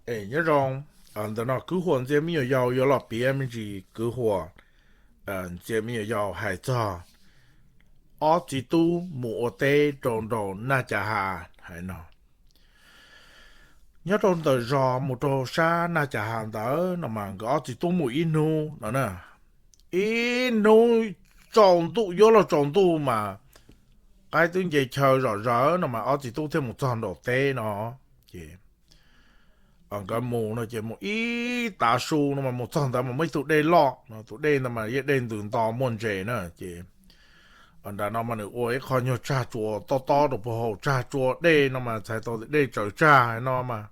Es nyob zoo, ntawm no kwv huam ntxias me nyuam yaus yuav los piav me ntsis kwv huam ntxias me nyuam yaus hais txog ob txiv tub mus ua teb rau nraum Naj Cas Has hais no. Nyob rau ntawm zos mus rau sab Naj Cas Has ntawd no mas nkawd ob txiv tub mus ib hnub no na, ib hnub tsaus ntuj yuav luag tsaus ntuj mas qaib twb nce chaw zom zaws no mas ob txiv tub thiaj mus txog nraum teb no. Ces nkawd mus no ces mus ib tav su no mas mus txog ntawd mas muaj ib tug dej loj no, tus dej ntawd mas yeej dej ntws nto muaj ntses na. Ces nram no mas nws ua ib qho nyuag tsag tsuas tob tob rau puag hauv, tsag tsuas dej no mas txhais tau tias dej tsaws tsag no mas.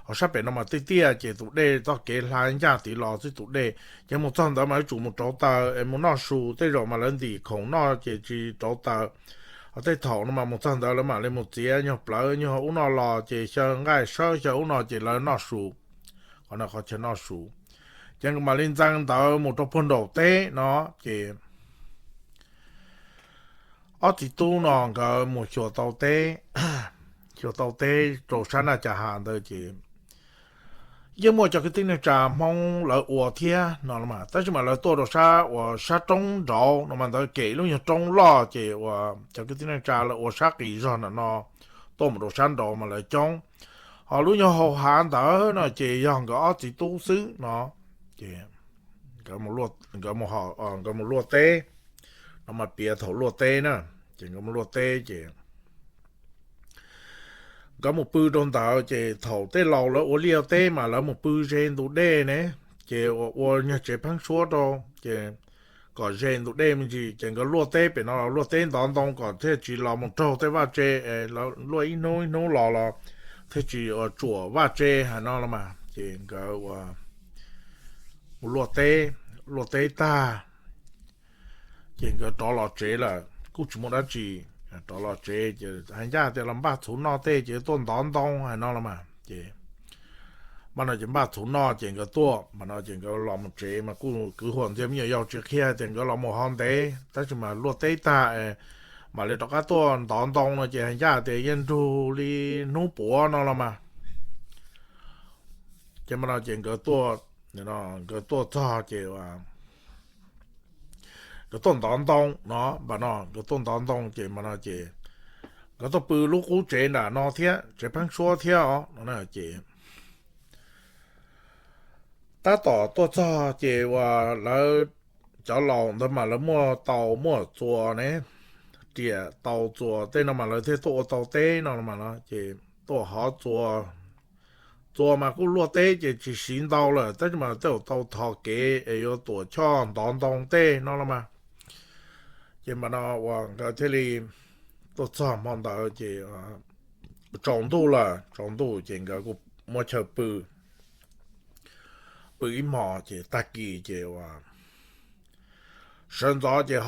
Ho sab pem no mas tiaj tiaj ces tus dej txoj kev hla ncaj tid los xwb tus dej. Ces mus txog ntawd mas yuav tsum mus rauv taws es mus noj su, tej zaum mas lawv ntim khoom noj ces tsis rauv taws. Ho tej thaum no mas mus txog ntawd lawv mam li mus txiav nyuag plawv nyuag ub no los ces xyaw nqaij sawb xyaw ub no ces lawv noj su. Qhov no qhov chaw noj su. Ces mam li ntxeev ntawd mus rau puag nraum teb no ces ob txiv tub no nkawd mus xyuas tau teb, xyuas tau teb rau sab Naj Cas Has ntawd ces yeej muaj cov kwv tij neej tsa Hmoob lawv ua thiab no los mas, tab sis mas lawv tuaj rau sab uas sab roob nraud no mas, ntawd kem lub nyuag roob loj ces uas cov kwv tij neej tsa lawv ua sab qis zog ntawm no tuaj mus rau sab nraud mas lawv coob. Ho lub nyuag hau hav ntawd no ces yog nkawd ob txiv tub xwb no. Ces nkawd mus luaj teb no mas, piav thaum luaj teb na, ces nkawd mus luaj teb ces nkawd mus pw rau ntawd ces thaum tej laus lawv ua liaj teb mas lawv mus pw ze ntug dej ne, ces ua ua nyuag tsev pheeb suab rau ces kom ze ntug dej me ntsis ces nkawd luaj teb pem no, luaj teb ntov ntoo kom thiaj tsis los mus raug tej vaj tse, luaj ib hnub ib hnub los los thiaj tsis tsuam vaj tse hais no los mas. Ces nkawd ua mus luaj teb, luaj teb tag ces nkawd rov los tsev lawm kuj tsis muaj dab tsi. Rov los tsev ces hais ncaj tias los npaj txhuv noj tej ces tuaj ntov ntoo hais no los mas. Ces mas no ces npaj txhuv noj ces nkawd tuaj, mas no ces nkawd los mus tsev mas kuj kwv huam ntxias me nyuam yaus tsis qhia tias nkawd los mus ho ntev, tab sis mas luaj teb tag mam li rov qab tuaj ntov ntoo no ces hais ncaj tias yeej nrug li hnub puav no los mas. Ces mas no ces nkawd tuaj, nkawd tuaj txog ces nkawd tuaj ntov ntoo no, mas no nkawd tuaj ntov ntoo ces mas no ces nkawd tuaj pw lub qub tsev nram no thiab, tsev pheeb suab thiab os no ces tab tom tuaj txog ces uas lawv cov laus ntawd mas lawv muaj taus muaj txuas ne, riam taus txuas tej no mas lawv thiaj tuaj ua tau teb no mas no ces tuaj hov txuas. Txuas mas kuj luaj teb ces tsis siv ntau lawm, tab sis mas tej zaum tau thov kev es yuav tuam choj ntov ntoo tej no los mas. Ces mas no uas nkawd thiaj li tuaj txog hmo ntawd ces tsaus ntuj lawm, tsaus ntuj ces nkawd kuj muab chaw pw, pw ib hmos ces tag kis ces uas sawv ntxov ces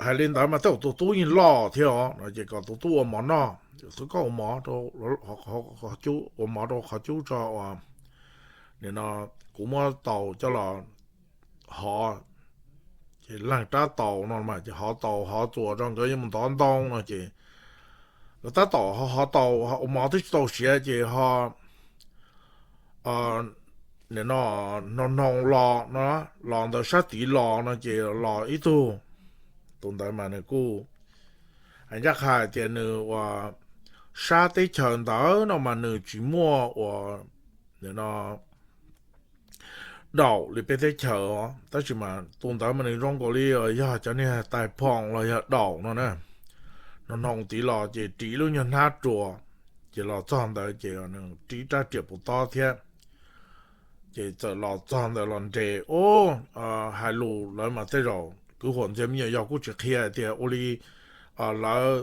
hais li ntawd mas tej zaum tus tub yeej loj thiab os no ces kom tus tub ua mov noj, xwb koj ua mov, ua mov rau qhov cub tso uas nim no kuv muab taus coj los hov. Ces leej rab taus no mas ces hov taus hov txuas rau nkawd yuav mus ntov ntoo no ces nkawd tab tom hov taus ua mov twb tsis tau siav ces ho nim no hnoos hnoos los no, los ntawd sab tid los no ces los ib tug, tus ntawd mas nws kuj hais ncaj qha hais tias nws uas sab teb chaws ntawd no mas nws tsis muaj uas nim no daum li peb teb chaws os, tab sis mas tus ntawd mas nws zoo nkaus li yog cov niag tais phoom los yog daum no na. Hnoos hnoos tid los ces ris lub nyuag hnab rua, ces los txog ntawd ces nws ris rab riam puv tob thiab. Ces txawm los txog ntawd los nres ub, hais lus lawv mas tej zaum kwv huam ntxias me nyuam yaus kuj tsis qhia tias ua li lawv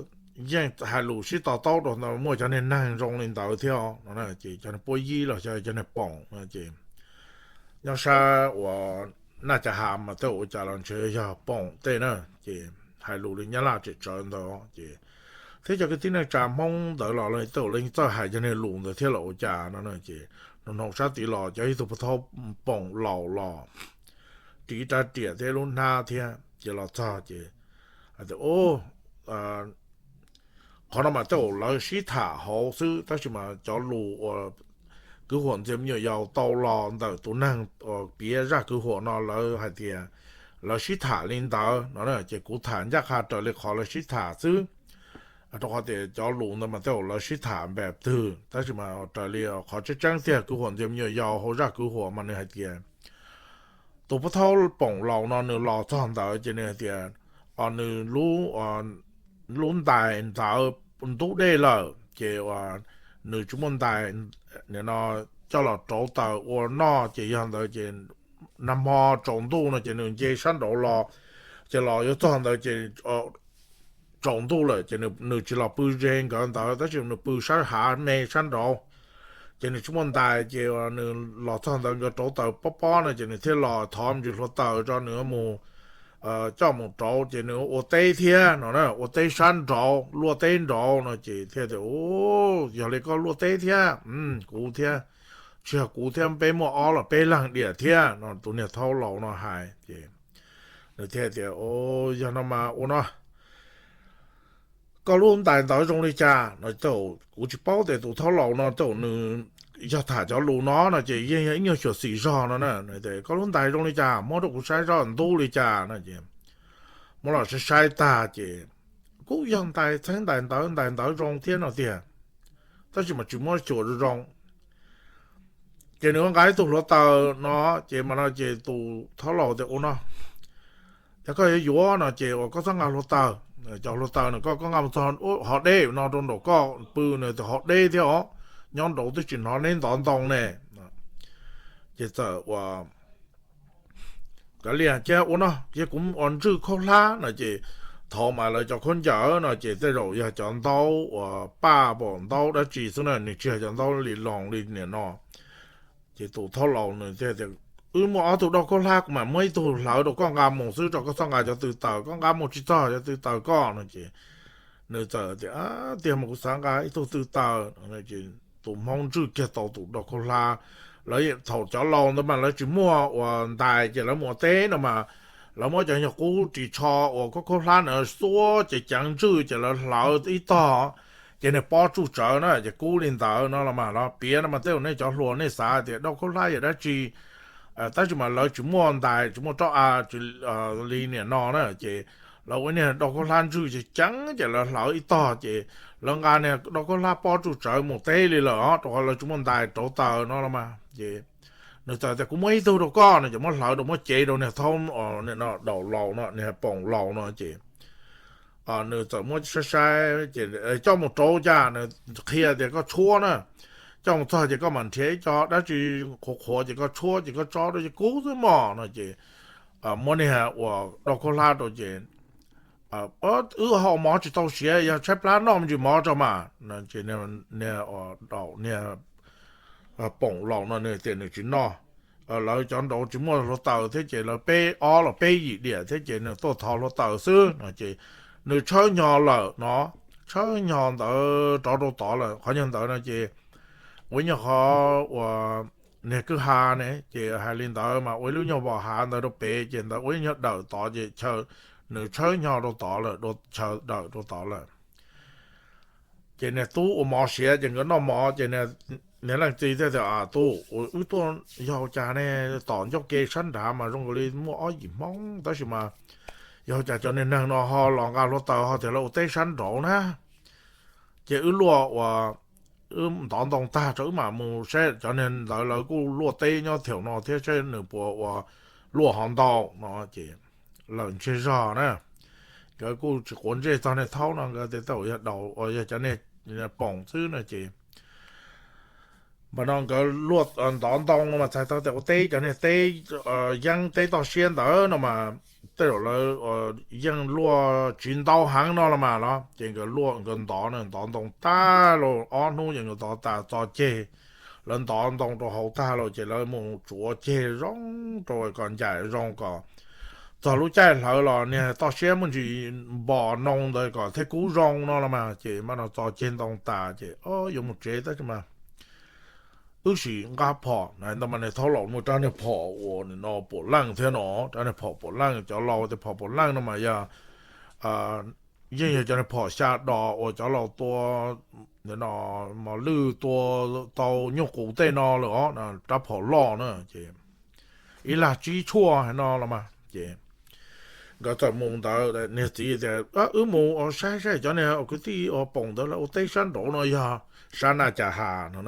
yeej hais lus sib to taub rau ntawd muaj cov niag neeg zoo li ntawd thiab no, ces cov niag puab yib los xyov cov niag poom no ces nyob sab uas Naj Cas Has mas tej zaum ua cas los ntshe yog poom tej na, ces hais lus li nyab laj tsem tsawv ntawd ces thiab cov kwv tij neej tsa Hmoob ntawd los tej zaum lawv txawj hais cov niag lus ntawd thiab los ua cas no ces hnoos hnoos sab tid los cov ib tug puv thaub poom laus los ris rab riam thiab lub hnab thiab ces los txog ces hais tias qhov no mas tej zaum lawv sib tham hauv xwb tab sis mas cov lus uas kwv huam ntxias me nyuam yaus tau los ntawm tus neeg piav zaj kwv huam no lawv hais tias lawv sib tham li ntawd no, ces kuv tham ncaj qha raws li qhov lawv sib tham xwb. Rau qhov tias cov lus ntawd mas tej zaum lawv sib tham npam twg, tab sis mas raws li qhov tseeb tseeb tiag kwv huam ntxias me nyuam yaus hauv zaj kwv huam mas nws hais tias tus pov thaub Poom Laus no nws los txog ntawd ces nws hais tias, o, nws lub ntais ntawd ntub dej lawm ces nws tsis muaj ntais no coj los rauv taws ua noj ces yog ntawd ces nag hmo tsaus ntuj no ces nws nce sab nraud los, ces los yuav txog ntawd ces tsaus ntuj lawm ces nws tsis los pw ze nkawd ntawd tab sis nws pw sab hav me sab nraud. Ces nws tsis muaj ntais ces nws los txog ntawd nkawd rauv taws pob pob no ces nws thiaj los thov me ntsis hluav taws tso nws mus coj mus rauv ces nws ua teb thiab no, ua teb sab nraud luaj teb nraud no ces thiaj tias, yog li koj luaj teb thiab kuv thiab, tsis yog kuv thiab peb muaj ob los peb leeg diam thiab no, tus niag thaub laus no hais ces nws thiaj tias, yog no mas ua no, koj lub ntais ntawd zoo li cas no? Kuv tsis paub tias tus thaub laus no tej zaum nws yog tham cov lus no no ces yeej yog ib nyuag xyuam xim zog no na. Koj lub ntais zoo li cas muab rau kuv saib zoj ntub li cas no ces muab los saib saib tag ces kuj yog ntais txheeb ntais ntawv ntais ntawv zoo thiab no tiag, tab sis mas tsis muab xyuas zoo zoo. Ces nws nqa ib tug hluav taws no ces mas no ces tus thaub laus tias, ua no, yog koj yuav yuav no ces uas koj txhob nqa hluav taws, cov hluav taws no koj koj nqa mus txog hov deb no rau nraum koj pw no, tus hov deb thiab os, nyob nraud twb tsis hnov neb ntov ntoo ne. Ces txawm ua kav liam cia ua no cia kuv ua ntswj khaub hlab no ces thaum mas lawv cov khaub ncaws no ces tej zaum yog cov ntaub uas paj pam ntaub dab tsi xwb na, nws tsis yog cov ntaub li loos li niam no. Ces tus thaub laus nws thiaj tias, wb muaj ob tug daug khaub hlab, kuv mam muab ib tug hlawv rau koj nqa mus xwb, rau koj txhob nqa cov tw taws, koj nqa mus tsis txog cov tw taws koj no ces nws txawm tias, tiag mas kuv xav nqa ib tug tw taws. Tus Hmoob ntswj kiag tau tus daug khaub hlab. Lawv thaum cov laus ntawd mas lawv tsis muaj uas ntais ces lawv mus ua teb no mas lawv muab cov nyuag qub ris tsho uas khaub khaub hlab na xuab ces ceev ntswj ces lawv hlawv ib tog ces nws pob tsuj tsawv na ces kub li ntawd no los mas los piav no mas tej zaum nej cov hluas nej xav tias daug khaub hlab yog dab tsi, tab sis mas lawv tsis muaj ntais tsis muaj roj av li niam no na ces lawv ua niag daug khaub hlab ntswj ces ceev ces lawv hlawv ib tog ces lawv nqa niag daug khaub hlab pob tsuj tsawv mus teb li lawm os, rau qhov lawv tsis muaj ntais rauv taws no los mas ces nws txawm tias kuv muab ib tug rau koj no ces muab hlawv rau muab cev rau niag thaub daus laus no niag Poom laus no ces nws txawm muab saib saib ces coj mus rauv cas nws qhia tias koj tshuab na, coj mus txog ces koj mam nrhiav ib co dab tsi qhuav qhuav ces koj tshuab ces koj tso rau ces kub xwb mog no ces muab niag uas daug khaub hlab rau ces wb hau mov tsis tau siav, yog tshaib plab noj me ntsis mov tso mas. Niag Poom laus no nws tias nws tsis noj, lawv cov nraud tsis muaj hluav taws thiab ces lawv peb ob los peb yim diam thiab ces nws tuaj thov hluav taws xwb no ces nws tshawb nyo lawm no, tshawb nyo ntawd rov rau tod lawm. Qhov nyuag ntawd no ces ua ib nyuag qhov uas niag kwj ha ne ces hais li ntawd mas ua ib lub nyuag vos hav ntawd rau pem ces ntawd ua ib nyuag dawm tod ces chaw nws tshawb nyo rau tod lawm, chaw dawm rau tod lawm. Ces niag tub ua mov siav ces nkawd noj mov ces niag leej txiv thiaj tias, tub, wb tuaj yog ua cas ne, tom ncauj ke sab nrad mas zoo nkaus li muaj ob yim Hmoob tab sis mas yog ua cas cov niag neeg no ho los nqa hluav taws ho tias lawv ua teb sab nraud na. Ces wb luaj ua, wb ntov ntoo tag tso wb mam mus saib cov niag ntawd lawv kuj luaj teb nyob thaum no thiab saib nws puas ua luaj hov ntau no ces lawm ntsiag zog na. Nkawd kuj tsis quav ntsej txog niag thaub no, nkawd tias tej zaum yog daus uas yog cov niag Poom xwb no ces npam no nkawd luaj ntov ntoo no mas txhais tau tias ua teb cov niag teb yeeb teb toj siab ntawd no mas tej zaum lawv yeej luaj tsis ntau heev no los mas los ces nkawd luaj nkawd ntov na, ntov ntoo tag los ob hnub ces nkawd ntov tas txo ceg. Lawv ntov ntoo rau hauv tag los ces lawv mus tsuav ceg zoo rau kom ncaim zoo kom txog lub caij hlawv los niag toj siab muaj ntsis npom noo ntawd kom thiaj kub zoo no los mas ces npam no txo ceg ntoo tas ces yuav mus tsev tab sis mas wb sim nqa phom na, ntawd mas niag thaub laus muaj rab niag phom uas no puam leej thiab no, rab niag phom puam leej, cov laus tias phom puam leej no mas yog yeej yog cov niag phom xya dos uas cov laus tua no mos lwj tua tau nyuj qus tej no lawm os, rab phom loj na ces ib lag tsib tshuaj no los mas ces nkawd txawm mus ntawd. Niag txiv tias, Wb mus saib saib cov niag kwv tij uas pom ntawd lawv ua teb sab nraud no yog sab Naj Cas Has no,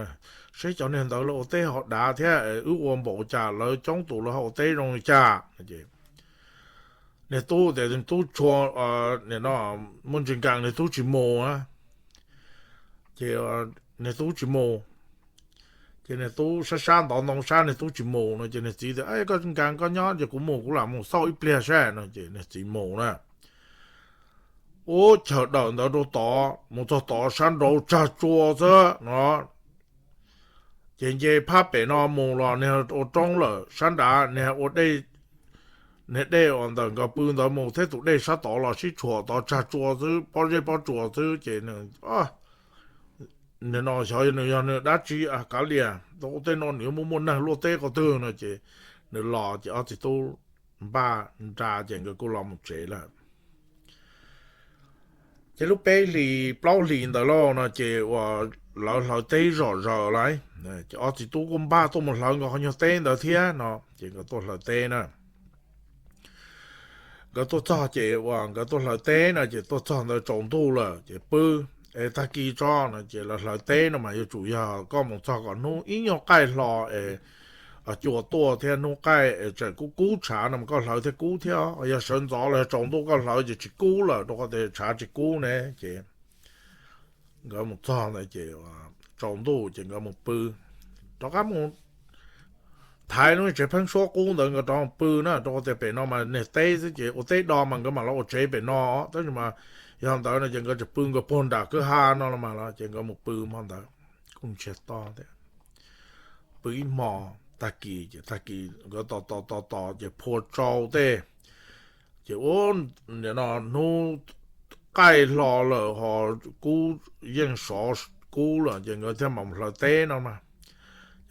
saib cov niag ntawd lawv ua teb ho dav thiab wb ua npaum cas lawv coob tus lawv ho ua teb zoo li cas. Niag tub tias tub tshua, no muaj ntsis nkees, niag tub tsis mus na. Ces niag tub tsis mus, ces niag tub sab sab ntov ntoo sab, niag tub tsis mus no ces niag txiv tias, Koj nkees koj nyob ces kuv mus, kuv lam mus xauj ib pliag saib no ces niag txiv mus na. Ub, chaw dawm ntawd rau tod, mus txog tod sab nraud tsag tsua xwb no. Ces nce phab pem no mus los niag ua roob lawm, sab nrad niag ua dej, niag dej uas ntawm nkawd pw ntawd mus thiab tus dej sab tod los sib tshuam tod tsag tsua xwb, pob zeb pob tsuas xwb ces nws no xyov nws yog nws dab tsi, kav liam, tau ua tej no nws yuav muaj muaj neeg luaj teb qhov twg no ces nws los ces ob txiv tub npaj nra ces nkawd kuj los mus tsev lawm. Ces lub peb hlis plaub hlis ntawd lauj no ces uas lawv hlawv teb zom zaws lawm, ces ob txiv tub kuj npaj tuaj mus hlawv nkawd qhov nyuag teb ntawd thiab no ces nkawd tuaj hlawv teb na. Nkawd tuaj txog ces uas nkawd tuaj hlawv teb no ces tuaj txog ntawd tsaus ntuj lawm ces pw. Es tag kis tso no ces lawv hlawv teb no mas yuav tsum yog koj mus txog kom hnub ib nyuag qaij hlo es cua tuaj thiab hnub qaij es tseem kub kub tshav no mas koj hlawv thiaj kub thiab. Yog sawv ntxov los yog tsaus ntuj koj hlawv ces tsis kub lawm, rau qhov tias tshav tsis kub ne ces nkawd mus txog ntawd ces tsaus ntuj ces nkawd mus pw, rov qab mus thaiv lub tsev pheeb suab qub ntawd nkawd rov mus pw na, rau qhov tias pem no mas niag teb xwb ces ua teb do mas nkawd mam los ua tsev pem no. Tab sis mas yog ntawd no ces nkawd tseem pw nkawd puag nram kwj ha no los mas los ces nkawd mus pw hmo ntawd kuj ntsiag to thiab. Pw ib hmo, tag kis ces tag kis nkawd tos tos tos tos ces phua tsau tej ces ua no hnub qaij hlo lawm ho kub yeej sov kub lawm ces nkawd thiaj mam mus hlawv teb no mas.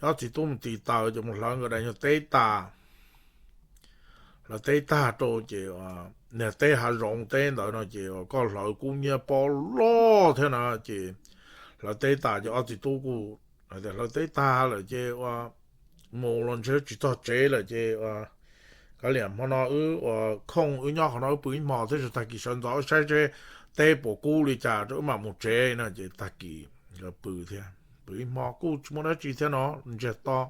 Ob txiv tub mus tis taws ces mus hlawv nkawd daim nyuag teb tas. Hlawv teb tag rau ces niag teb hav zoov teb ntawd no ces koj hlawv kub hnyiab pob loj thiab na ces hlawv teb tas ces ob txiv tub kuj hais tias hlawv teb tag lawm ces ua mus los ntshe tsis txog tsev lawm ces ua kav liam hmo no wb ua khooj wb nyob qhov no wb pw ib hmo thiab tag kis sawv ntxov wb saib seb teb puas kub li cas rau wb mam mus tsev no ces tag kis nkawd pw thiab, pw ib hmo kuj tsis muaj dab tsi thiab no, ntsiag to.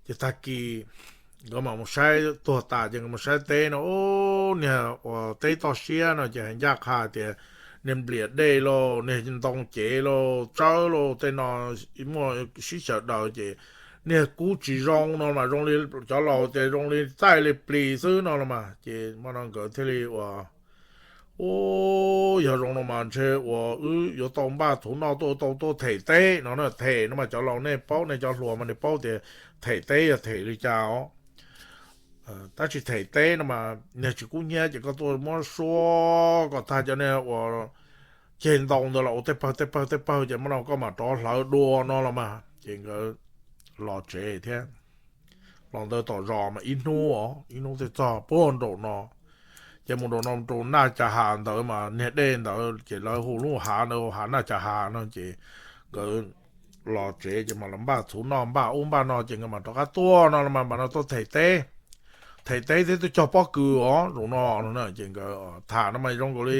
Ces tag kis nkawd mam mus saib, tuag tas ces nkawd mus saib teb no, ub, niag uas teb toj siab no ces hais ncaj qha tias niag npliam dej lauj, niag ntoo cev lauj, tsawb lauj, tej no muaj sib xyaw daws ces niag kub tsis zoo no mas zoo li cov laus tias zoo li txaij li plis xwb no los mas ces hmo no nkawd thiaj li uas, ub, yog zoo no mas ntshe uas wb yuav tau npaj thuv noj tuaj tau tuaj them teb no na. Them no mas cov laus nej paub, nej cov hluas mas nej paub tias them teb yog them li cas os. Tab sis them teb no mas niag tsis kub hnyiab ces koj tuaj muab suab kom tag cov niag uas ceg ntoo ntawd los ua tej pawg tej pawg tej pawg ces hmo no koj mam rov hlawv dua no los mas ces nkawd los tsev thiab. Los ntawd tom zos mas ib hnub os, ib hnub thiaj txog puag nraum no. Ces mus nraum no rau Naj Cas Has ntawd mas niag dej ntawd ces lawv hu lub hav ntawd hu hav Naj Cas Has no ces nkawd los tsev ces mam los npaj txhuv noj npaj ub npaj no ces nkawd mam rov qab tuaj no los mas mam no tuaj them teb. Them teb thiab tuaj cog pob kws os zaum no no ces nkawd tham no mas zoo nkaus li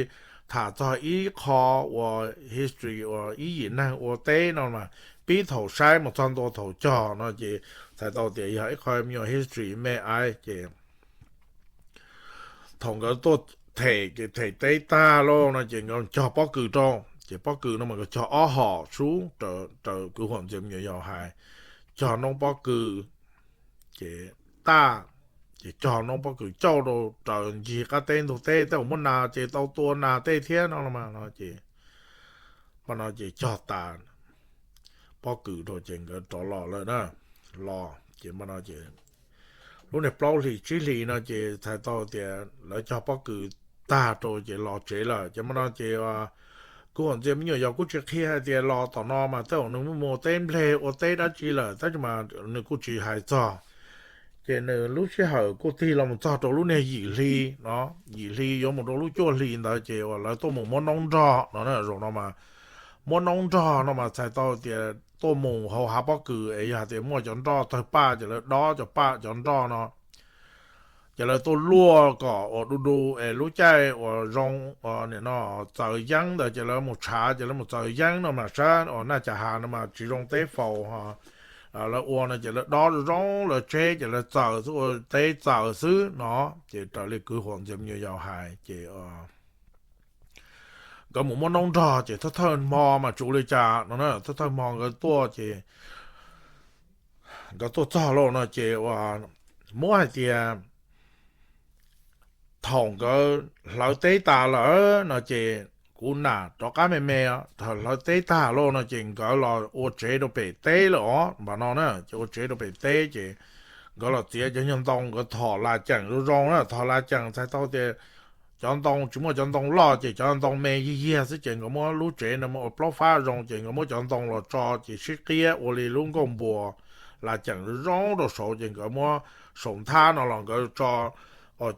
tham txog ib qho uas history uas ib yim neeg ua teb no mas pib thaum saib mus txog ntua thaum cog no ces txhais tau tias yog ib qho me nyuam history me aiv ces thaum nkawd tuaj them, them teb tag lauj no ces nkawd cog pob kws rau. Ces pob kws no mas nkawd cog ob hom sub raws kwv huam ntxias me nyuam yaus hais, cog noob pob kws ces taj, ces cog noob pob kws cauj rau raws ncig qab teb ntug teb, tej uas muab nas ces tau tua nas tej thiab no los mas no ces hmo no ces cog tas pob kws rau ces nkawd rov los lawm na. Los ces hmo no ces lub niag plaub hlis tsib hlis no ces txhais tau tias lawv cog pob kws tag rau ces los tsev lawm ces hmo no ces kuv hom ntxias me nyuam yaus kuj tsis qhia hais tias los tom no mas tej zaum nws muaj mus teb npleg ua teb dab tsi lawm tab sis mas nws kuj tsis hais txog. Ces nws lub sij hawm kuj tig los mus txog rau lub niag yim hli no, yim hli yuav mus rau lub cuaj hli ntawd ces uas lawv tuaj mus muab noob nrog no na. Zaum no mas muab noob nrog no mas txhais tau tias tuaj mus hauv hav pob kws es yog hais tias muaj cov nroj tawg paj ces lawv dob cov paj cov nroj no, ces lawv tuaj luaj kom uas du du es lub caij uas zoo, nim no txaws yeeb ntawd ces lawv mus tshav ces lawv mus txaws yeeb no mas sab uas Naj Cas Has no mas tsis zoo teb faus. Lawv ua no ces lawv dob zoo zoo lawv tseb ces lawv txaws xwb, ua teb txaws xwb no. Ces raws li kwv huam ntxias me nyuam yaus hais ces nkawd mus muab noob nrog ces thawj thawj hmo mas tsis ua li cas no na, thawj thawj hmo nkawd tuaj ces nkawd tuaj txog lauj no ces uas muab hais tias thaum nkawd hlawv teb tas lawm no ces kuv nam rov qab me me, thaum hlawv teb tag lauj no ces nkawd los ua tsev rau pem teb lawm os npam no na, ces ua tsev rau pem teb ces nkawd los txiav cov nyuag ntoo, nkawd thom las ceem zoo zoo na, thom las ceem txhais tau tias cov ntoo tsis muaj cov ntoo loj ces cov ntoo me yig yiag xwb ces nkawd muab lub tsev no muab ua plaub fab zoo ces nkawd muab cov ntoo los tso ces sib qiab ua li lub nkuaj npua, las ceem zoo zoo rau saud ces nkawd muab saum nthab no los nkawd tso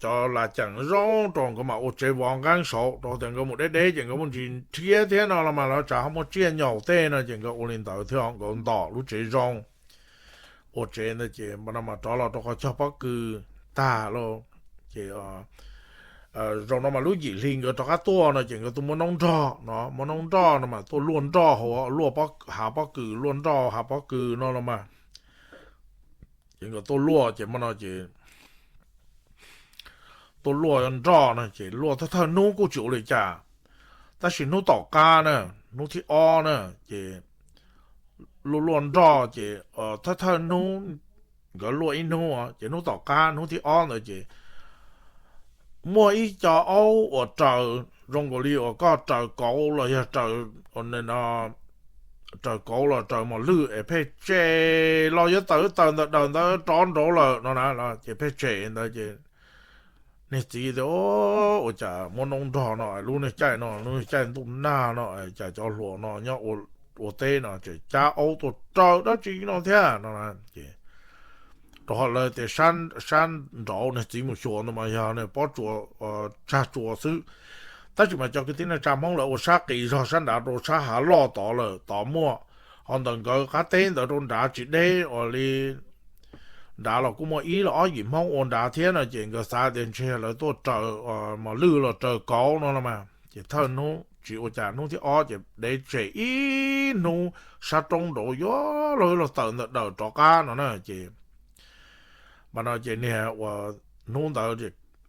cov las ceem zoo rau nkawd mam ua tsev vov nqeeb saud, rau tias nkawd mus deb deb ces nkawd muaj ntsis nrhiav thiab no los mas lawv tsam ho muaj tsiaj nyaum tej no ces nkawd ua li ntawd thiab nkawd ntom lub tsev zoo. Ua tsev ntawd ces no mas rov los rau qhov cog pob kws tag lauj ces zaum no mas lub yim hli nkawd rov qab tuaj no ces nkawd tuaj muab noob nrog no, muab noob nrog no mas tuaj luaj nroj hauv, luaj hav pob kws, luaj nroj hav pob kws no los mas. Ces nkawd tuaj luaj ces no ces tuaj luaj nroj no ces luaj thawj thawj hnub kuj tsis ua li cas, tab sis hnub tom qab na, hnub thib ob na, ces luaj luaj nroj ces thawj thawj hnub, nkawd luaj ib hnub ces hnub tom qab hnub thib ob ntawd ces muaj ib co aub uas raws zoo nkaus li uas koj raws kauv los yog raws no, raws kauv los raws mos lwj es pheej tsem los yuav tawm tawm ntawm daws ntawd rov nraud lawm no na, ces pheej tsem ntawd ces niag txiv tias, Ua cas muab noob nrog no, lub niag caij no lub niag caij ntuj nag no cas cov hluas no nyob ua teb no tseem cab aub tuaj raws dab tsi no thiab no. Ces rau qhov lawv tias sab nraud niag txiv mus xyuas ntawd mas yog niag pob tsuas, tsag tsuas xwb, tab sis mas cov kwv tij neej tsa Hmoob lawv ua sab qis zog sab nrad rau sab hav loj tod lawm tod muaj, ho ntawm nkawd qab teb ntawd rau nrad tsis deb ua li nrad los kuj muaj ib los ob yim Hmoob ua nrad thiab no ces nkawd xav tias ntshe lawv tuaj raws mos lwj los raws kauv no los mas. Ces thawj hnub tsis ua cas, hnub thib ob ces dev tsem ib hnub sab roob nraud yuav luag los tawm ntawm daws rov qab no na. Ces mas no ces niag ua hnub ntawd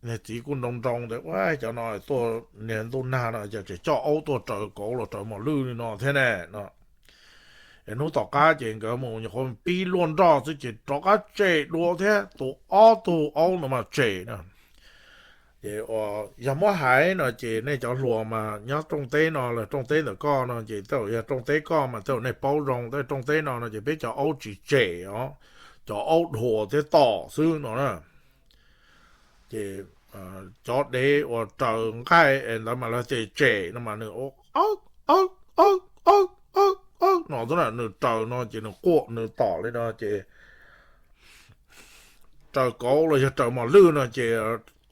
niag txiv kuj nroo nroo tias, Ua cov no tuaj niag ntuj nag no ces tseem coj aub tuaj raws kauv los raws mos lwj li no thiab ne no. Es hnub tom qab ces nkawd mus nyuam qhuav pib luaj nroj xwb ces rov qab tsem dua thiab, tus ob tug aub no mas tsem na. Ces yog muab hais no ces nej cov hluas mas nyob rooj teb no los rooj teb ntawm koj no ces tej zaum yog rooj teb koj mas tej zaum nej paub zoo, tej rooj teb no no ces peb cov aub tsis tsem os, cov aub dhuas thiab tom xwb no na. Ces cov dev uas raws nqaij es ntawd mas lawv tias tsem no mas nws no xwb na, nws raws no ces nws quaj nws tom li no ces raws kauv los yog raws mos lwj no ces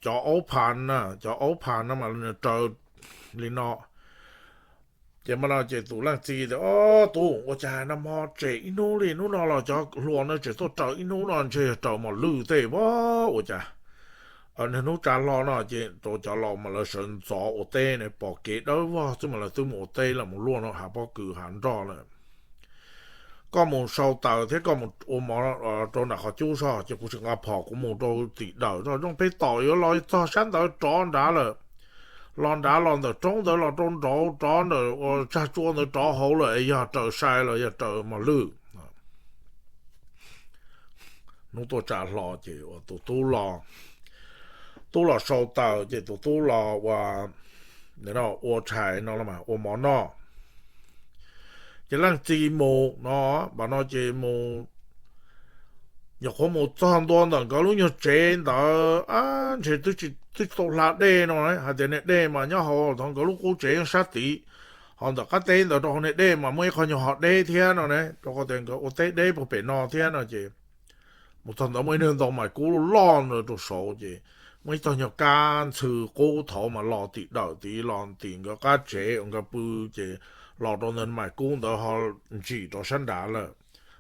cov aub phav na, cov aub phav no mas nws raws li no. Ces mas no ces tus leej txiv tias, Ob tug, ua cas nag hmo tsem ib hnub li, hnub no los cov hluas no tseem tuaj raws ib hnub no ntshe yog raws mos lwj tej a, ua cas niag hnub tsa hlo no ces rau cov laus mas lawv sawv ntxov ua teb ne, pom kev dawb vog xwb mas lawv twb mus ua teb lawm, mus luaj no hav pob kws hav nroj lawm. Koj mus sau taws thiab koj mus ua mov rau nram qhov cub zog ces kuv tsis nqa phom, kuv mus rau tim dawm zog zoo peb tom yuav los txog sab ntawd rov nrad lawm. Los nrad los ntawm roob ntawd los rau nraud rov ntawm ua tsag tsua ntawd rov hauv lawm es yog raws sai los yog raws mos lwj. Hnub tuaj tsa hlo ces ua tus tub los, tub los sau taws ces tus tub los ua, ua tshais no los mas ua mov noj. Ces leej txiv mus no, npam no ces mus, nyuam qhuav mus txog ntua ntawm nkawd lub nyuag tsev ntawd, ntshe twb tsis tau hla dej no, hais tias niag dej mas nyob hauv tod nkawd lub qub tsev yeej sab tid, ho ntawm qab teb ntawd rau hauv niag dej mas muaj ib qho nyuag ho deb thiab no ne, rau qhov tias nkawd ua teb deb puag pem no thiab no ces mus txog ntawd muaj ib niag ntoo mas kub loj ntawd rau saud ces muaj ib txog nyuag kab ntxhw qub thaud mas los tim dawm tid, los tim nkawd qab tsev uas nkawd pw ces los rau ntawd, Maim Kub ntawd ho ntsim rau sab nrad lawm.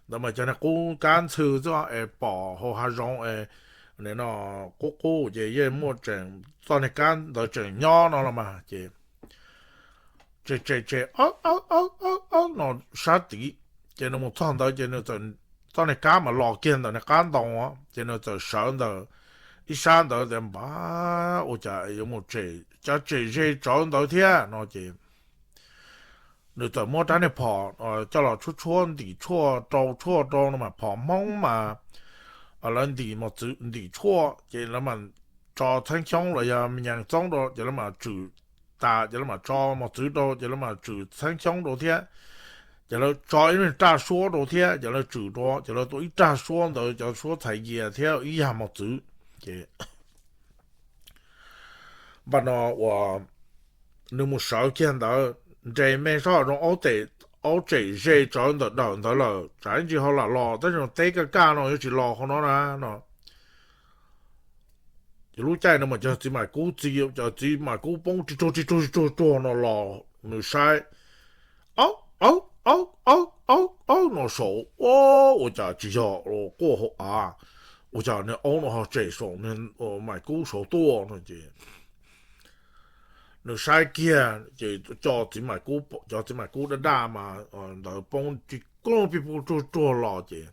Ntawd mas cov niag qub kab ntxhw xwb es pom hauv hav zoov es no qub qub ces yeej muaj tseem txoj niag kab ntawd tseem nyob no los mas ces tsem tsem tsem aub aub aub aub aub no sab tid. Ces nws mus txog ntawd ces nws txawm, txoj niag kab mas los kiag ntawm niag qab ntoo ces nws txawm sawv ntawm ib sab ntawd tias npab ua cas yuav mus tsem, cas tsem ze tsawv ntawd thiab no ces nws txawm muab rab niag phom coj los tshuab tshuab ntim tshuaj rau tshuaj rau no mas phom Hmoob mas lawv ntim mos txwv ntim tshuaj ces lawv mas tso txheeb xyoob los yog me nyuam txoob rau ces lawv mas tswm tas ces lawv mas tso mos txwv rau ces lawv mas tswm txheeb xyoob rau thiab. Ces lawv tso ib raj suab rau thiab ces lawv tswm rau ces lawv tua ib raj suab ntawd cov suab txhais yias thiab ib yam mos txwv. Ces npaj no uas nws mus sawv kiag ntawd nres me sab hav zoov aub tsem ze tsawv ntawm dawm ntawd lawm tsam ib ntsis ho lam los tab sis teb kaj kaj no yuav tsis los qhov no na no. Ces lub caij no mas cov txiv Maim Kub txi, cov txiv Maim Kub poob ris ruag ris ruag ris ruag ruag no los nws saib, aub aub aub aub aub aub no saud, ua cas tsis yog quaj hauv av, ua cas niag aub no ho tsem saum Maim Kub saud tuaj no ces nws saib kiag ces cov txiv Maim Kub, cov txiv Maim Kub daj daj mas ntawd poob ris ruag pig puj ruag ruag los ces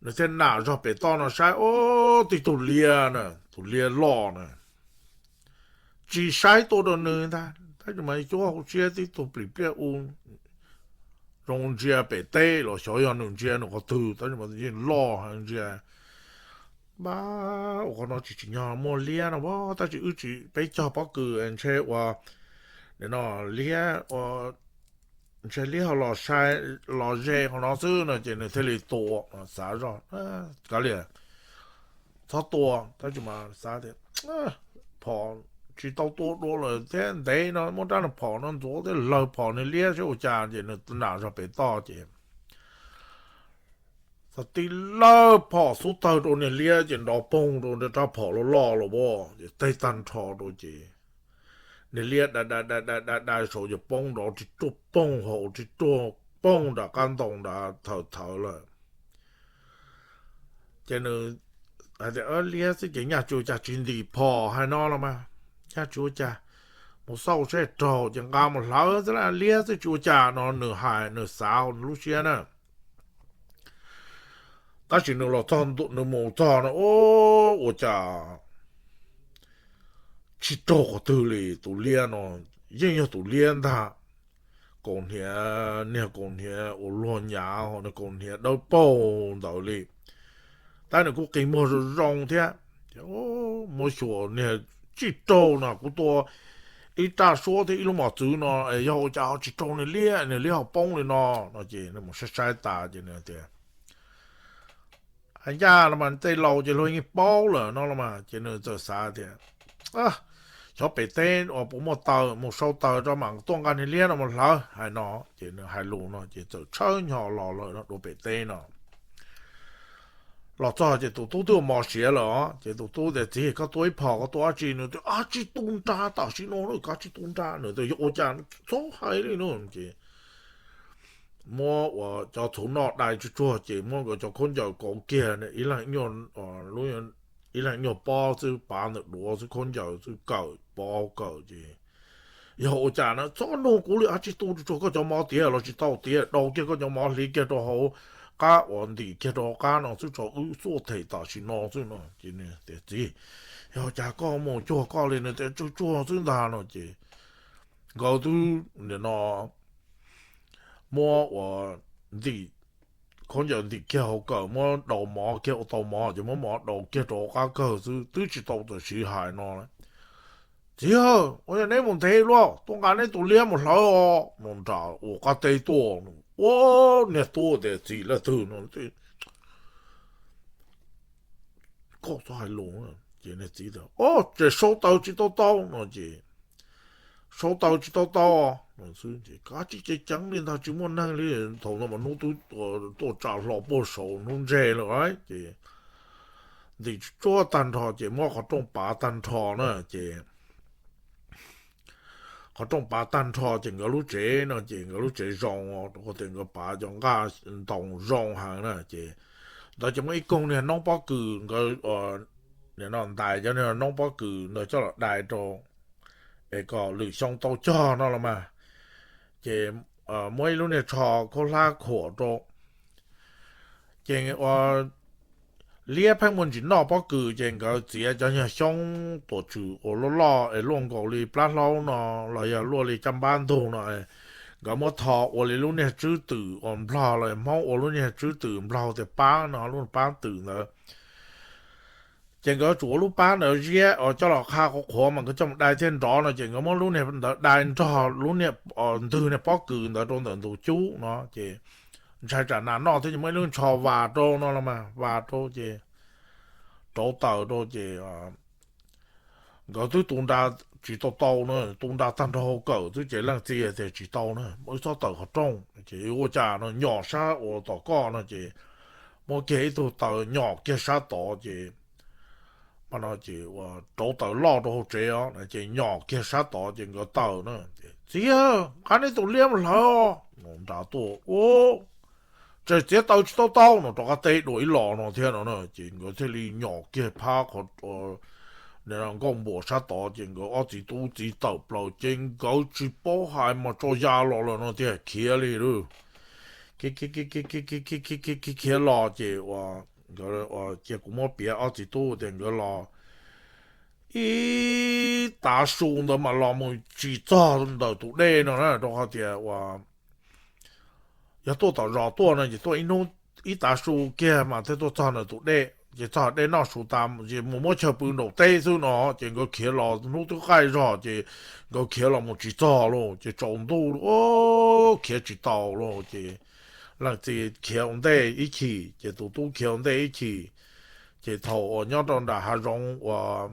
nws thiaj nam zog pem toj no saib, ua tib tug liab na, tus liab loj na, tsis saib tuaj rau nws ntag, tab sis mas cuab hauv siab tib tug plim pliaj u zoo ntsia pem teb los xyov yog nws ntsia nws qhov twg tab sis mas yeej loj heev ntsia. Npab ua qhov no tsis tsim nyog muaj liab no tab sis wb tsis, peb cog pob kws ntshe ua, no, liab ua, ntshe liab ho los sai, los ze qhov no xwb no ces nws thiaj li tua, xav zoj kav liam, txhob tua tab sis mas xav tias phom tsis tau tua dua lawm thiab ntev no muab rab phom no ntxuav thiab lawg phom niag liab saib ua cas ces nws nam zog pem toj ces txog tib lawg phom xub tawg rau niag liab ces nrov poog rau rab phom loj loj los as ces teg tag nrho rau ces niag liab dai dai dai dai dai saud ces poob nrov ris ruag poog hauv ris ruag poog nram qab ntoo nrad thawm thawv lawm. Ces nws hais tias liab xwb ces nyaj tsis ua cas tsis ntim phom hais no los mas, nyaj tsis ua cas, mus xauj saib raug ces nqa mus hlawv xwb la liab xwb tsis ua cas no nws hais nws xav lub siab na. Tab sis nws los txog nws mus txog no ua cas tsis raug qhov twg li, tus liab no yeej yog tus liab ntag, kaus hniav niag kaus hniav uas luag nyav ho niag kaus hniav dawb paug ntawd li. Tab nws kuj qi muag zoo zoo thiab, muab xyuas niag tsis raug no kuv tua ib raj suab thiab ib lub mos txwv no yog ua cas ho tsis raug niag liab, niag liab ho poob li no no ces nws mus saib saib tas ces nws tias hais ncaj no mas tej laus ces luag yeej paub lawm no los mas ces nws txawm xav tias xyov pem teb uas puas muaj taws, mus sau taws rau mam tuaj nqa niag liab no mus hlawv hais no. Ces nws hais lus no ces txawm tshawb nyo los lawm no dua pem teb no. Los txog ces tus tub twb ua mov siav lawm os ces tus tub tias txiv koj tua ib phom koj tua dab tsi, nws tias ab tsis tu nra tam sim no na, kav tsij tu nra, nws tias yog ua cas txhob hais li no ces muab uas cov txhuv noj dai tsuag tsuag ces muab nkawd cov khaub ncaws kauv kiag, ib leeg ib nyuag pob xwb pav ntawm duav xwb, khaub ncaws xwb kawm pob kawm ces yog ua cas na txhob nug kuv li, ab tsis tu tsuag tsuag koj cov mov tiav los tsis tau tiav, daus kiag koj cov mov hliv kiag rau hauv qab uas ntim kiag rau hauv qab no xwb tso wb xuaj them tam sim no xwb no ces tias txiv, yog cas koj mus cuag koj li, nws tias tsuag tsuag xwb ntag no ces nkawd twb nim no muab uas ntim khaub ncaws ntim kiag hauv kawm, muab daus mov kiag ua tau mov ces muab mov daus kiag rau hauv qab kawg xwb twb tsis tau tam sim hais no. Txiv, ua yog neb mus ntev luaj tuaj nqa neb tus liab mus hlawv os no nram ua qab teb tuaj. Ua niag tub tias txiv leej twg no, koj txhob hais lus ces niag txiv tias o ces sau taws tsis tau tau no ces sau taws tsis tau tau no xwb ces kav tsij ceev ceev li ntag tsis muaj neeg li. Thaum no mas hnub twb tuaj tsa hlo puag saud hnub ntseg lawm ces ntim tsuag tag nrho ces muab qhov rooj pav tag nrho na ces qhov rooj pav tag nrho ces nkawd lub tsev no ces nkawd lub tsev zoo, rau qhov tias nkawd pav cov nqaj ntoo zoo heev na. Ces ntawd ces muaj ib koog niag noob pob kws, nkawd nim no ntais cov niag noob pob kws ntawd coj los dai rau es kom lwm xyoo tau cog no los mas. Ces muab ib lub niag tsho khaub hlab khuam rau. Ces ua liab pheej muaj ntsis noj pob kws ces nkawd txiav cov nyuag xyoob tuam tswm uas loj loj es luaj nkaus li plab hlaub no los yog luaj li caj npab ntug no, nkawd muab tho ua li lub niag tswb twm uas nplog los Hmoob ua lub niag tswb twm nplog tias pab no, lub pab twm ntawd. Ces nkawd tsum ua lub pab ntawd ziab os, coj los qha qhuav qhuav mas nkawd coj mus dai thiaj nrov no, ces nkawd muab lub niag ntawd dai nrog lub niag ntwg niag pob kws ntawd rau ntawm ntug cub no ces ntshai tsam nas noj thiab ces muab ib lub ntsho vas rau no los mas, vas rau ces rauv taws rau ces nkawd twb tu nra tsis tau tau na, tu nra tag nrho hauv kawm xwb ces leej txiv tias tsis tau na, muab wb txhob taws qhov rooj ces ua cas no nyom sab uas tom koj no ces muab kiag ib tug taws nyom kiag sab tod ces mas no ces ua rauv taws loj rau hauv tsev os ces nyom kiag sab tod ces nkawd taws na. Txiv, nqa neb tus liab mus hlawv. Nram tuaj ua tseem txiav taws tsis tau tau no, rov qab teb dua ib los no thiab no na, ces nkawd thiaj li nyom kiag phab qhov nkauj npuas sab tod ces nkawd ob txiv tub txiv tawm plaws ces nkawd tsis paub hais mas tso ya los lawm no tiag, khiav li lawm. Khiav los ces cia kuv muab piav ob txiv tub tias nkawd los ib tav su ntawd mas los mus tsis txog ntawm tus dej no na, rau qhov tias ua yog tuaj tom zos tuaj no ces tuaj ib hnub ib tav su kiag mas thiaj tuaj txog ntawm tus dej, ces txog dej noj su tas ces mus muab chaw pw nraum teb xwb no, ces nkawd khiav los hnub twb qaij zog ces nkawd khiav los mus tsis txog lauj, ces tsaus ntuj lauj, khiav tsis tau lauj, ces leej txiv khiav ua ntej ib chim ces tus tub khiav ua ntej ib chim, ces thaum uas nyob rau nram hav zoov uas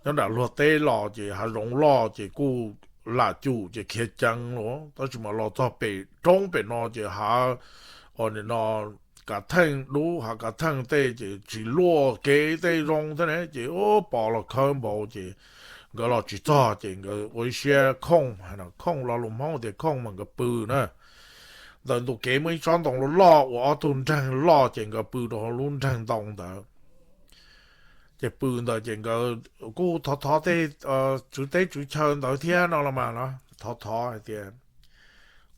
nyob nram luag teb los ces hav zoov loj ces kuj lam cum ces khiav ceev lauj, tab sis mas los txog pem roob pem no ces hav uas nim no kav theej dub, hav kav theej tej ces tsis luaj kev tej zoo thiab ne, ces ub pos los khawb npaum ces nkawd los tsis txog ces nkawd ua ib siab khooj, hais no khooj lo lus Hmoob tias khooj mas nkawd pw na. Ntawm ntu kev muaj ib tsob ntoo loj loj uas ob tug nreeg loj ces nkawd pw rau hauv lub nreeg ntoo ntawd. Ces pw ntawd ces nkawd kuj thov thov tej tswv teb tswv chaw ntawd thiab no los mas no, thov thov hais tias,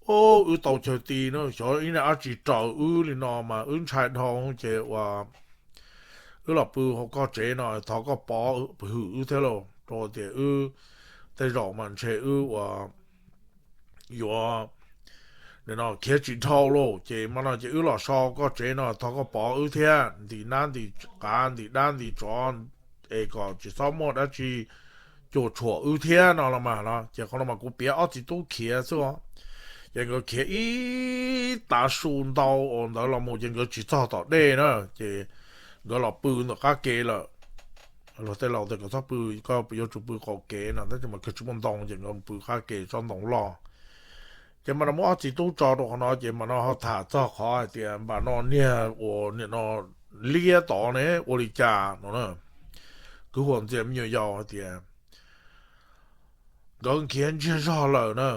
ub, wb tau chaw ti no, xyov ib niag dab tsi raws wb li no mas wb ntshai dhau ces ua wb los pw hauv koj tsev no thov koj pov hwm wb thiab lauj, rau tias wb tej zaum mas ntshe wb ua yuav no khiav tsis dhau lauj, ces mas no ces wb los so koj tsev no thov koj pov wb thiab, ntim nab ntim qav ntim dab ntim tsov es kom tsis txhob muaj dab tsi cuam tshuam wb thiab no los mas no. Ces qhov no mas kuv piav ob txiv tub khiav xwb os. Ces nkawd khiav ib tav su ntau ntawd los mus ces nkawd tsis txog tom dej na, ces nkawd los pw ntawm qab ke lawm. Luag tej laus tias kom txhob pw, koj yuav tsum pw qaum kev no, tab sis mas kawg tsis muaj ntoo ces nkawd pw qab ke tsob ntoo loj. Ces mas no muab ob txiv tub tso rau qhov no ces mas no ho tham txog qhov hais tias npam no niag uas nim no liab tod ne ua li cas no na. Kwv huam ntxias me nyuam yaus hais tias nkawd khiav ntsiag zog lawm na,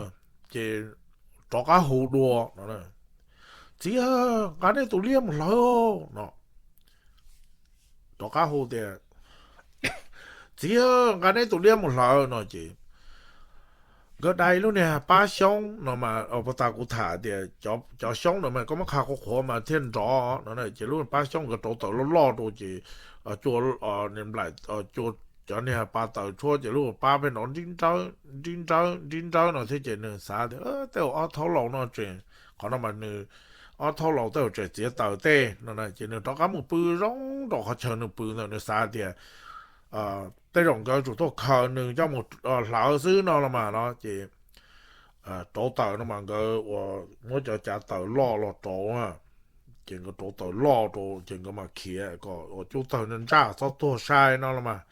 ces rov qab hu dua no, txiv, nqa neb tus liab mus hlawv no. Rov qab hu tias, txiv, nqa neb tus liab mus hlawv no ces nkawd dai lub niag pab xyoob no mas, puag ta kuv tham tias cov xyoob no mas koj muab qha qhuav qhuav mas thiaj nrov no, ces lub pab xyoob nkawd rauv taws loj loj rau ces cua nplaim, cua, cov niag pas taws tshuab ces lub pab pheej nrov nrib nrawb nrib nrawb nrib nrawb no thiab ces nws xav tias tej zaum ob thaub laus no tseem, qhov no mas nws, ob thaub laus tej zaum tseem txiav taws tej no ces nws rov qab mus pw zoo rau qhov chaw nws pw ntawd, nws xav tias tej zaum nkawd tsum tuaj khaws nws coj mus hlawv xwb no los mas no ces rauv taws no mas nkawd ua muab cov cav taws loj los rauv na, ces nkawd rauv taws loj rau ces nkawd mas khiav kom ua cub tawg ntsaj ntsaj txhob tuag sai no los mas,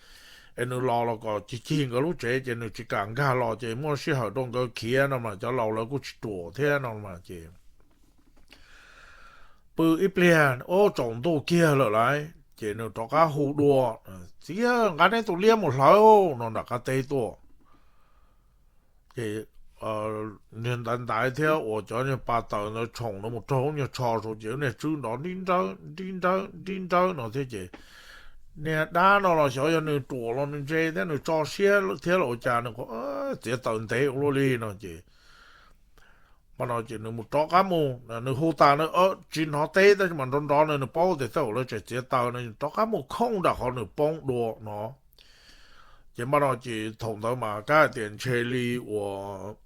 es nws los los kom cig cig nkawd lub tsev ces nws tsis kam nkag los ces muaj sij hawm rau nkawd khiav no mas cov laus lawv kuj tsis ruam thiab no mas ces pw ib pliag ub tsaus ntuj kiag lawm lauj, ces nws rov qab hu dua, txiv, nqa neb tus liab mus hlawv no nram qab teb tuaj. Ces niag ntaiv ntaiv thiab uas cov niag pas taws ntawd tshoom no mus raug lub niag tsho saud ces lub niag tswb nrov nrib nrawb nrib nrawb nrib nrawb no thiab ces niag dab no los xyov yog nws ruam los nws ntse thiab nws tso siab thiab los ua cas nws txiav taws ntev ua luaj li no ces, mas no ces nws mus rov qab mus, nws hu tas na tsis hnov teb tab sis mas nrov nrov na nws paub tias tej zaum lawv tseem txiav taws no, rov qab mus khooj nram qhov nws poob dua no. Ces mas no ces thaum ntawd mas kab hais tias ntshe li uas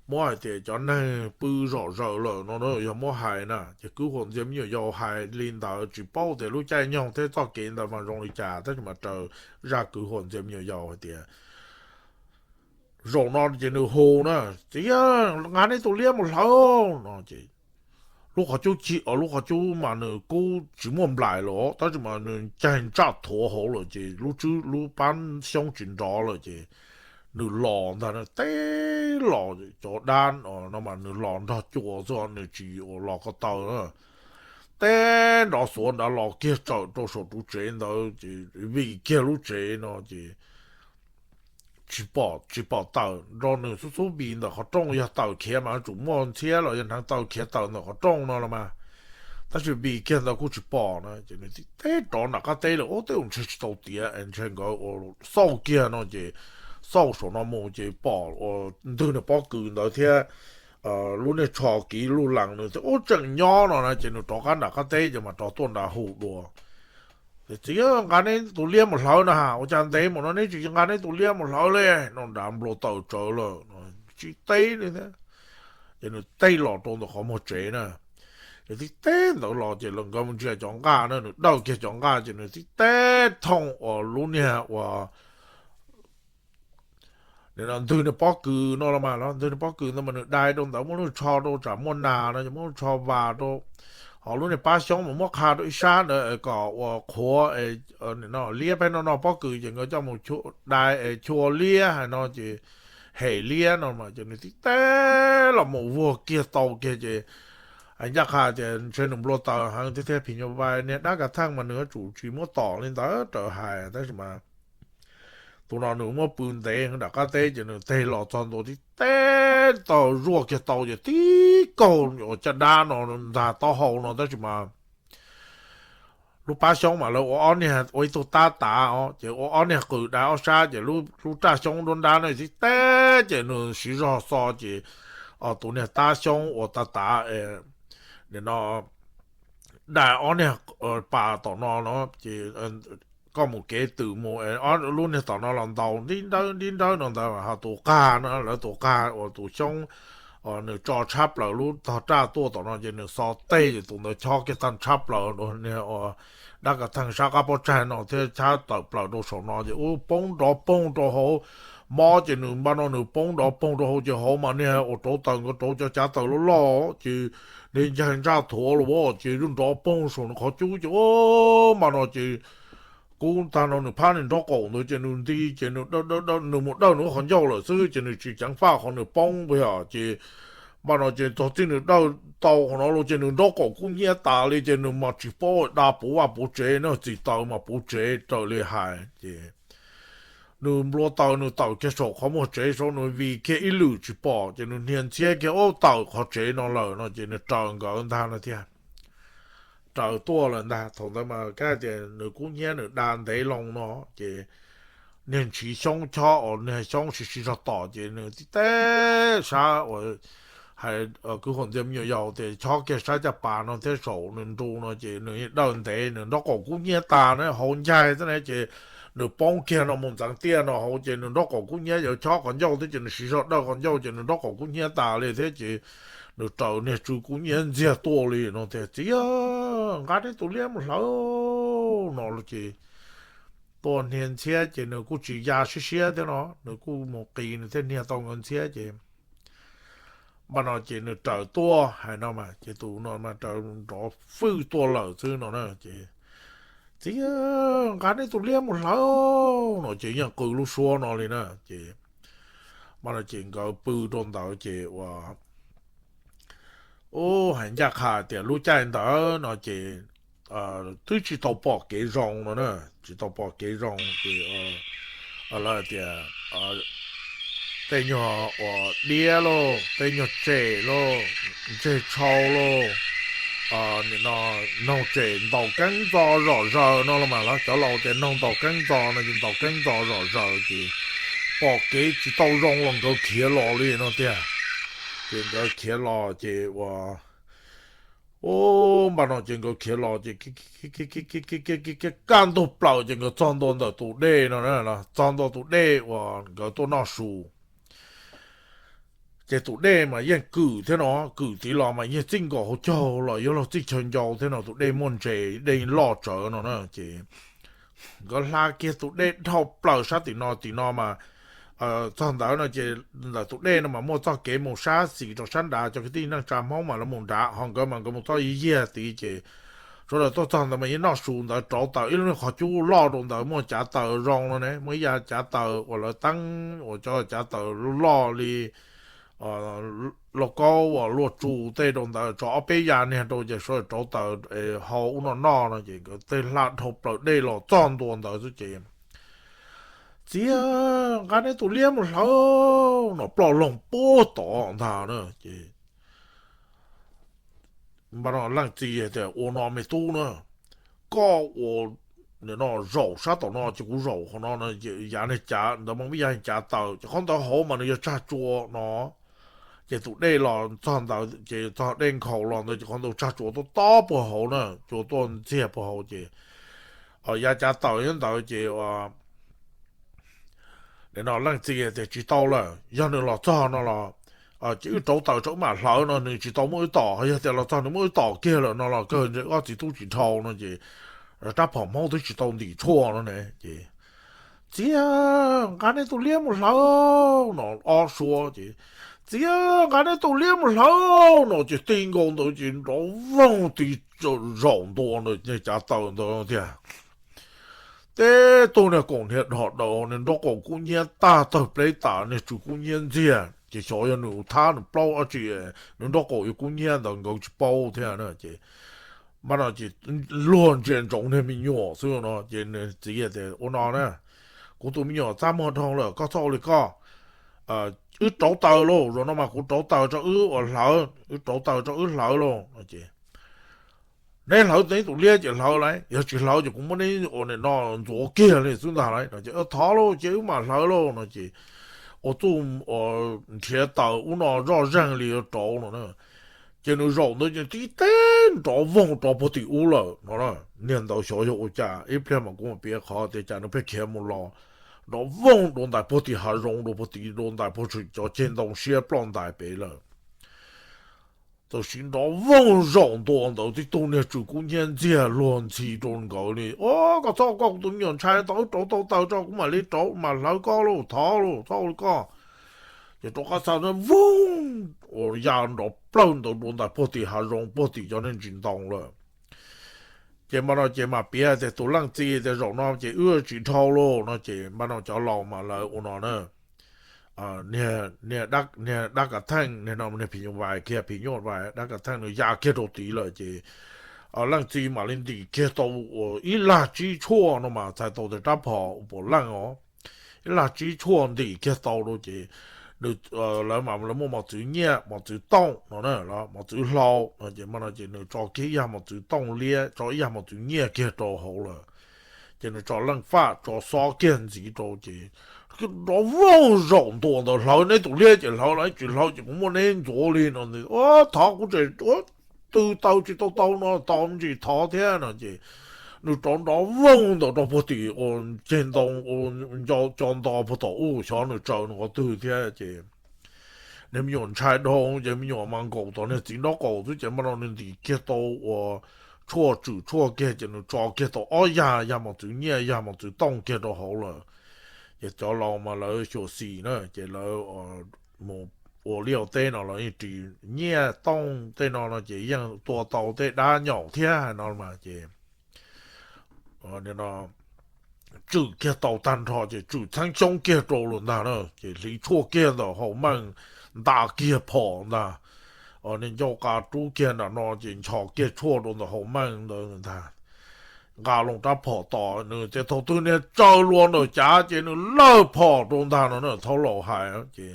muab hais tias cov neeg pw zom zaws lawm no yog muab hais na ces kwv huam ntxias me nyuam yaus hais li ntawd tsis paub tias lub caij nyoog thiab txoj kev ntawd mas zoo li cas tab sis mas raws zaj kwv huam ntxias me nyuam yaus hais tias zaum no ces nws hu na, txiv, nqa neb tus liab mus hlawv no ces lub qhov cub ci, lub qhov cub mas nws kub tsis muaj nplaim los tab sis mas nws caij ntsaj thuav hauv lawm ces lub tswb lub pab xyoob tsis nrov lawm ces nws los ntag, teb los cov dab no mas nws los nrog cua xwb nws tsis ua los ko taw na. Teb nrov xuav nrad los kiag tsawm rau saum tus tsev ntawd ces vij kiag lub tsev no ces tsis pom, tsis pom tawm nrog nws xub xub vij ntawm qhov rooj, yog tawm khiav mas yuav tsum muaj ntxhiab los yog hneev taw khiav tawm ntawm qhov rooj no los mas, tab sis vij kiag ntawd kuj tsis pom na ces nws tib teb rov nram qab teb lawm, ub, tej zaum ntshe tsis tau tiav es ntshe nkawd ua xauj kiag no ces xauj saum no mus ces pom uas ntwg nws pob kws ntawd thiab lub niag tsho kiv luj lees nws thiab ub tseem nyob no na ces nws rov qab nram qab teb ces mas rov tuaj nrad hu dua, txiv, nqa neb tus liab mus hlawv na, ua cas ntev mus no neb tsis nqa neb tus liab mus hlawv li no, nrad nplua taws tsawv lawm, tsis teb li thiab. Ces nws teb los rau ntawm qhov muag tsev na, ces tib teb ntawd los ces lawv nkawd mus ntsia cov nqaj na, nws dawj kiag cov nqaj ces nws tib teb thooj uas lub niag uas nim no ntwg niag pob kws no los mas, los ntwg niag pob kws ntawd mas nws dai rau ntawd muab lub tsho rau tsam muaj nas no ces muab lub tsho vas rau, ho lub niag pab xyoob mas muab qha rau ib sab ntawd kom uas qhuav, nim no liab peb no no pob kws ces nkawd coj mus dai es chua liab hais no ces hem liab no mas ces nws tib teb los mus vuag kiag tau kiag ces ncaj qha tias ntshe nws nplua taws heev thiab thiab phim nyuj vais niag dab kav theej mas nws yuav tsum tsis muab tom li ntawd raws hais tab sis mas tus no nws muab pw ntev nram qab teb ces nws teg los txog ntua tib teb tau zuaj kiag tau ces tib kaug uas caj dab no ntag taub hau no tab sis mas lub pab xyoob mas lawv ua ob niag ua ib tug tab tav os ces ua ob niag qws dai ob sab ces lub raj xyoob nruab nrab no tib teb ces nws siv zog xo ces tus niag tab xyoob uas tav tav nim no dai ob niag pas tom no no ces koj mus kev twm mus lub niag tom no los ntaus nrib nrawb nrib nrawb no ntawd ho tus qag no lawv tus qag uas tus xyoob nws tso tshab plaws lub tog raj tuaj tom no ces nws xo teg ces tus ntawd chob kiag tag tshab plaws rau niag dab kav theej sab qab pob tsaig no thiab chob tawm plaws rau saum no ces ub poob nrov poog rau hauv. Mob ces nws npaj no nws poob nrov poog rau hauv ces hauv mas niag uas rauv taws nkawd rauv cov cav taws loj loj ces niag ncaig ntsaj thuav los ces nrov poog saum nws qhov cub ces ub npaj no ces kub tag no nws phab niag nraub qaum ntawd ces nws nti ces nws mus dawj nws qhov ncauj lawm xwb ces nws tsis ceev faj qhov nws poob puas yog ces npaj no ces txog txij nws dawj tau qhov no los ces nws nraub qaum kub hnyiab tas li ces nws mas tsis paub da puv vaj puv tsev no txim taws mas puv tsev raws li hais ces nws nplua taws nws tawm kiag saum qhov muag tsev saud nws vij kiag ib lwm tsis pom ces nws hnia ntxhiab kiag ub tawm qhov tsev no lawm no ces nws raws nkawd ntag no thiab. Raws tuaj lawm ntag thaum ntawd mas kab hais tias nws kub hnyiab nws da ntev loo no ces niag ntshiv xyoob chob uas niag xyoob siv siv zog tom ces nws tib teb sab uas hais kwv huam ntxias me nyuam yaus tias chob kiag sab caj pas no thiab saum nws nru no ces nws dawj ntev nws nraub qaum kub hnyiab tas na hauv ncaig xwb na ces nws poob kiag no mus ntxeev tiaj no hauv ces nws nraub qaum kub hnyiab yuav chob qhov ncauj thiab ces nws siv zog dawj qhov ncauj ces nws nraub qaum kub hnyiab tas li thiab ces nws raws niag tsw kub hnyiab ntxiag tuaj li no tias txiv, nqa neb tus liab mus hlawv no ces tuaj hnia ntxhiab ces nws kuj tsis ya siab siab thiab no nws kuj mus qis nws thiaj hnia tau nkawd ntxhiab ces npaj no ces nws raws tuaj hais no mas ces tus no mas raws nrov fwj tuaj lawm xwb no na ces txiv, nqa neb tus liab mus hlawv no ces yeej qw lub suab no li na ces npaj no ces nkawd pw rau ntawd ces ua ub hais ncaj qha tias lub caij ntawd no ces twb tsis tau pom kev zoo no na, tsis tau pom kev zoo ces lawv tias tej nyuag uas diab lauj, tej nyuag tsem lauj, ntseg tshau lauj, nim no noog tsem ntaus keeb ntxo zom zaws no los mas, cov laus tias noog ntaus keeb ntxo no ces ntaus keeb ntxo zom zaws ces pom kev tsis tau zoo los nkawd khiav los li no tiag. Ces nkawd khiav los ces ua u npaj no ces nkawd khiav los ces kaj ntug plaws ces nkawd txog ntua ntawm tus dej no, txog ntua tus dej uas nkawd tuaj noj su. Ces tus dej mas yeej kwm thiab no, kwm tid los mas yeej txij nkaus hauv caug los yuav luag txij chaw ncau thiab no, tus dej muaj ntses, dej loj tsawv no na ces nkawd hla kiag tus dej dhau plaws sab tim no, tim no mas txog ntawd no ces ntawm tus dej no mas muaj txoj kev mus sab xis rau sab nrad, cov kwv tij neej tsa Hmoob mas lawv mus nrad, ho nkawd mas nkawd mus txoj yig tid ces sawv daws tuaj txog ntawd mas yeej noj su ntawd, rauv taws ib lub niag qhov cub loj rau ntawd, muaj cav taws zoo no ne, muaj ib yav cav taws uas lawv teeb uas cov cav taws loj li lauj kaub uas luaj tsu tej rau ntawd, tso ob peb yav niag rau ces sawv daws rauv taws hau ub no noj no ces nkawd tej hla dhau plaws dej los txog ntua ntawd xwb ces, txiv, nqa neb tus liab mus hlawv no, ploj loog puag tod ntag na ces npaj no leej txiv tias, ua no me tub na, koj ua no zaum sab tom no ces kuv zaum qhov no, yav niag cav ntawd mas ib yav cav taws ces qhov ntawd hauv mas nws yog tsag tsua no, ces tus dej los txog ntawd ces txog dej nkhaus los ntawd ces qhov ntawd tsag tsua tuaj tob puag hauv na, tsua tuaj ntxiag puag hauv ces yav cav taws nyob ntawd ces nim no leej txiv tias tsis tau lawm, yog nws los txog no los ces wb rauv taws tso wb mam hlawv no, nws tsis tau muab wb tom, yog tias los txog nws muab wb tom kiag lawm no los kawg ntshe ob txiv tub tsis dhau no ces rab phom Hmoob twb tsis tau ntim tshuaj no ne ces, txiv, nqa neb tus liab mus hlawv no ob suab ces, txiv, nqa neb tus liab mus hlawv no ces tij nkaus ntawd ces nrov voog tid zaum ntua ntawm cav taws ntawd tiag. Teb tug niag koom niag dhos daws, niag nraub qaum kub hnyiab tag tawg pleb tas, niag tsw kub hnyiab ntxiag ces xyov yog nws thab nws plaub dab tsi, nws nraub qaum yuav kub hnyiab ntawd nkawd tsis paub thiab na ces, npaj no ces luag ntsia ntsoov niag me nyuam xwb no ces nws txiv tias ua no na, kuv tus me nyuam txaj muag dhau lawm, koj txhob ua li koj, wb rauv taws lauj, zaum no mas kuv rauv taws tso wb ua hlawv, wb rauv taws tso wb hlawv lauj no ces, neb hlawv neb tus liab ces hlawv lauj, yog tsis hlawv ces kuv muab neb ua nim no ntxuav kiag li xwb ntag lauj no ces, thov lauj ces wb mam hlawv lauj no ces, ua txuj nrhiav taws ub no zoj zeeg li yuav rauv no na. Ces nws zaum ntawd ces tib teg nrov voog rau puag tim ub lawm no. Niag ntawd xyov yog ua cas, ib pliag mas kuv mam piav qhov tias cas nws pheej khiav mus los, nrov voog rau ntais puag tim hav zoov rau puag tim rau ntais puag cov ceg ntoo siab ploj ntais pem lawm. Tam sim nrov voog zaum ntua ntawd tib tug niag tsw kub hnyiab ntxiag luag ntxhi rau nkawd li, o, koj txhob, koj kuv tus me nyuam ntshai, tau wb rauv tau taws tso kuv mam li rauv mam hlawv koj lauj, thov lauj, txhob ua li koj. Ces rov qab xa voog ua ya nrov plawg ntawd rau ntais puag tim hav zoov puag tim cov niag ntsis ntoo lawm. Ces npaj no ces mam piav tias tus leej txiv tias zaum no ces wb tsis dhau lauj no ces npaj no cov laus mas lawv ua no na, niag dab kav theej niag no niag phim nyuj vais kiag, phim nyuj vais dab kav theej nws ya kiag rau tid lawm ces leej txiv mam li ntim kiag tau ua ib lag tsib tshuaj no mas txhais tau tias rab phom puav leej os. Ib lag tsib tshuaj ntim kiag tau rau ces nws, lawv mas lawv muaj mos txwv nyiaj mos txwv tooj no na, mos txwv hlau no ces npaj no ces nws tso kiag ib yag mos txwv tooj liab, tso ib yag mos txwv nyiaj kiag rau hauv lawm. Ces nws tso leej faj tso xob kiag ntxiv rau ces nrov voog zaum ntua ntawd, hlawv neb tus liab ces hlawv, tsis hlawv ces kuv muab neb ntxuav li no. Thov kuv tseem tw taws tsis tau tau no, tos me ntsis thov thiab no ces nws rov nrov voog ntawd rau puag tim ua ceg ntoo, ua co nto puag tom ub, xyov nws tsaws nws qhov twg thiab ces niag me nyuam ntshai dhau ces me nyuam mas nkaum tom niag txiv nraub qaum xwb ces npaj no nws ntim kiag tau ua tshuaj, tswm tshuaj kiag ces nws tso kiag tau ob yag, yag mos txwv nyiaj yag mos txwv tooj kiag rau hauv lawm. Ces cov laus mas lawv xyuam xim na ces lawv mus ua liaj ua teb no los yeej ris nyiaj tooj tej no no ces yeej tua tau tej dab nyaum thiab hais no mas ces tswm kiag tau tag nrho ces tswm txheeb xyoob kiag rau lawm ntag na ces hliv tshuaj kiag ntawm haus meej, nta kiag phom ntag. Niag ncauj qa rub kiag nram no ces nchos kiag tshuaj rau ntawm haus meej ntawd ntag. nqa loo rab phom tos nws ces thaum twg niag tsaws luas ntawm cav ces nws lawj phom rau ntag no na. Thaub laus hais ces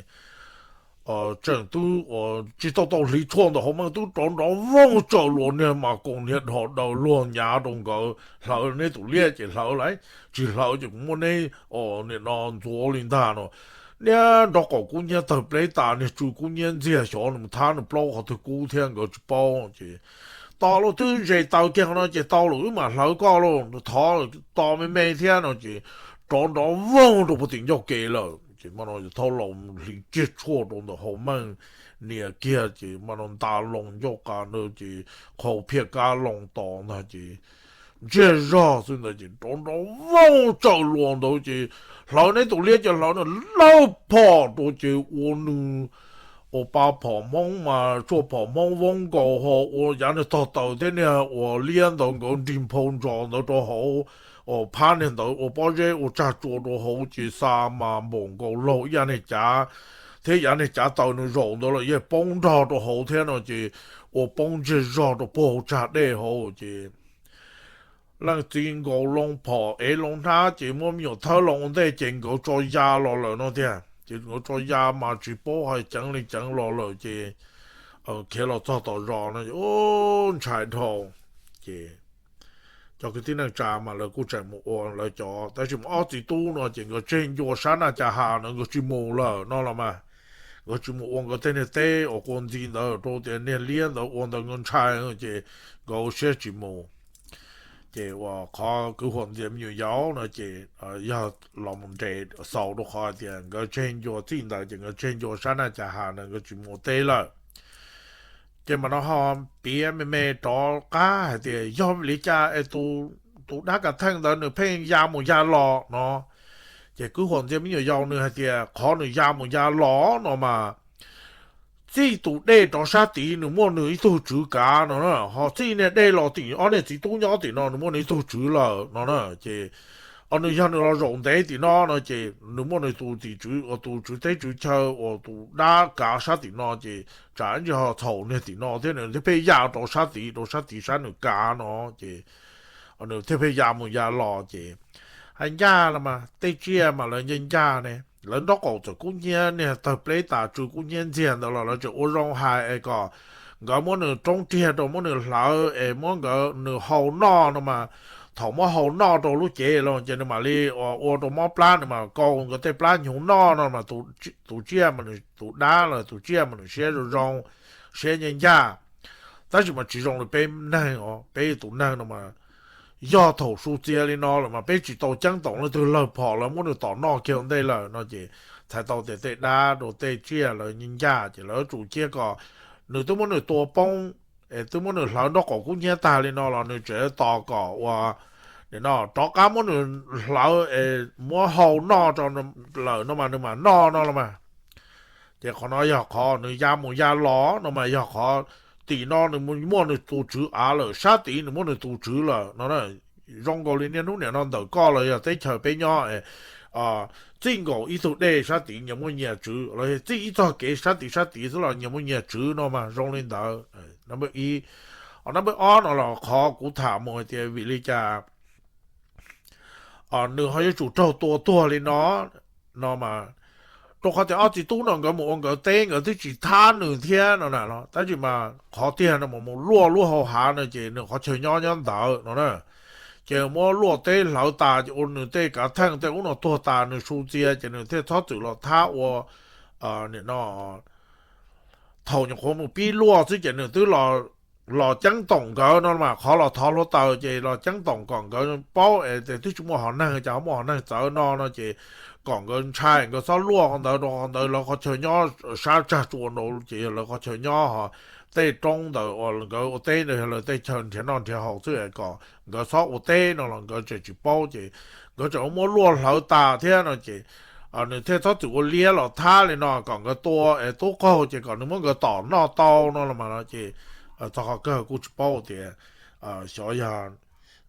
tseem twb uas tsis tau tau hliv tshuaj ntawm hauv meej twb rov nrov voog tsaws luas niag mas koom niag dhos daws luag nyav rau nkawd, hlawv neb tus liab ces hlawv lawm, tsis hlawv ces kuv muab neb nim no ntxuav li ntag no. Niag nraub qaum kub hnyiab tawg pleb tas, niag tsw kub hnyiab ntxiag, xyov nws mus thab nws plaub qhov twg kub thiab nkawd tsis paub ces tos lawm twb ze taw kiag no ces tau lawm wb mam hlawv koj lauj, thov tos me me thiab no ces rov nrov voog rau puag tim ncauj kev lawm ces mas no thaub laus hliv kiag tshuaj rau ntawm hauv meej nias kiag ces mas no nta loo ncauj qas ntawd ces qhau phiaj kab loo tos ntag ces ntsiag zog xwb ntawd ces rov nrov voog tsaws luas ntawd ces hlawv neb tus liab ces hlawv nws lawj phom rau ces ua nws ua pa phom Hmoob mas tshuaj phom Hmoob voob nkaus ho ua yav niag tog taws thiab niag uas liab ntawd nkawd nrig nphau ntsos ntawd rau hauv, phab niag ntawd ua pob zeb ua tsag tsua rau hauv ces xa mas npaum nkaus laug ib yav niag cav thiab yav niag cav taws nws zaum ntawd los yeej poob nrog rau hauv thiab no ces ua poob ntsiag zog rau puag hauv tsag dej hauv ces leej txiv nkaus loo phom ev loo hnab ces muab me nyuam thawb loo ua ntej ces nkawd tso ya los lawm no tiag ces nkawd tso ya mas tsis paub hais ceev li ceev los lawm ces khiav los txog tom zos no ntshai dhau ces cov kwv tij neej tsa mas lawv kuj tseem mus ua lawv cov, tab sis mas ob txiv tub no ces nkawd tseg ncua sab Naj Cas Has no nkawd tsis mus lawm no los mas. Nkawd tsis mus ua nkawd tej niag teb uas quas ntxi ntawd rau tias niag liab ntawd ua ntawd nkawd ntshai ces nkawd ua siab tsis mus. Ces uas qhov kwv huam ntxias me nyuam yaus no ces yog los mus nres xaus rau qhov tias nkawd tseg ncua txij ntawd ces nkawd tseg ncua sab Naj Cas Has na nkawd tsis mus ua teb lawm. Ces mas no ho piav me me rov qab hais tias yog vim li cas es tus dab kav theej ntawd nws pheej ya mus ya los no. Ces kwv huam ntxias me nyuam yaus nws hais tias qhov nws ya mus ya los no mas txij tus dej rov sab tid nws muaj nws ib tug tswv kav no na, ho txij niag dej los tim ob niag txiv tub nyob tim no nws muaj nws ib tug tswv lawm no na. Ces nws yog nws los zaum ntev tim no no ces nws muaj nws tus tim tswv uas tus tswv teb tswv chaw uas tus dab kav sab tim no ces tsam ib ntsis ho txhaum niag tim no thiab nws thiaj pheej ya rau sab tid rau sab tid sab nws kav no ces nws thiaj pheej ya mus ya los ces hais ncaj los mas tej tsiaj mas lawv ncaj ncaj ne, lawv nraub qaum txawm kub hnyiab niag tawg pleb tas tsw kub hnyiab ntxiag ntawd los lawv tseem ua zoo hais es kom nkawd muab nws roob riag rau muab nws hlawv es muab nkawd nws hau noj no mas thaum muab hau noj rau lub cev los ces nws mam li ua rau mob plab nws mam kaus nkawd tej plab hnyuv noj no mas tus tsiaj, tus dab los tus tsiaj mas nws siab zoo zoo, siab ncaj ncaj. Tab sis mas tsis zoo li peb neeg os, peb tus neeg no mas yog thaum su txia li no lawm mas peb tsis tau ceeb toom leej twg lawg phom lawv muab nws tom noj kiag ua ntej lawm no ces txhais tau tias tej dab rau tej tsiaj lawv ncaj ces lawv tsum cia kom nws twb muab nws tua poob es twb muab nws hlawv nraub qaum kub hnyiab tag li no los nws tseem tos kom ua nim no rov qab muab nws hlawv es muab hau noj rau lawm no mas nws mam noj no los mas. Ces qhov no yog qhov nws ya mus ya los no mas yog qhov tim no nws muaj nws tus tswv av lawm, sab tid nws muaj nws tus tswv lawm no. Zoo nkaus li niaj hnub niam no ntawm koj los yog teb chaws peb nyob txij nkaus ib tug dej sab tid nyias muaj nyias tswv los txij ib txog kev sab tid sab tid xwb los nyias muaj nyias tswv no mas zoo li ntawd. Nab npawb ib, nab npawb ob no los qhov kuv tham mus hais tias vim li cas nws ho yuav tsum raug tua tuag li no no mas rau qhov tias ob txiv tub no nkawd mus ua nkawd teb nkawd twb tsis thab nws thiab no na. Tab sis mas qhov tiag no mas mus luaj lub hau hav no ces nws qhov chaw nyob nyob ntawd no na. Ces muab luaj teb hlawv tas ces ua nws tej kav theej tej ub no tuag tas nws su txia ces nws thiaj txhob txwm los thab ua nim no thaum nyuam qhuav mus pib luaj xwb ces nws twb los ceeb toom nkawd no mas qhov los thov hluav taws ces los ceeb toom kom nkawd paub es twb tsis muaj hom neeg cas ho muaj hom neeg txawv no no ces kom nkawd ntshai nkawd txhob luaj qhov ntawd rau qhov ntawd lawv qhov chaw nyob sab tsag tsua nraud ces yog lawv qhov chaw nyob ho tej roob ntawd uas nkawd ua teb ntawd yog lawv tej chaw nrhiav noj nrhiav haus xwb es kom nkawd txhob ua teb no los nkawd tseem tsis paub ces nkawd tseem muab luaj hlawv tas thiab no ces nws thiaj txhob txwm ua liab los thab li no kom nkawd tua es tub qaug ces kom nws muab nkawd tom noj tau no los mas no ces txog qhov kawg kuj tsis paub tias xyov yog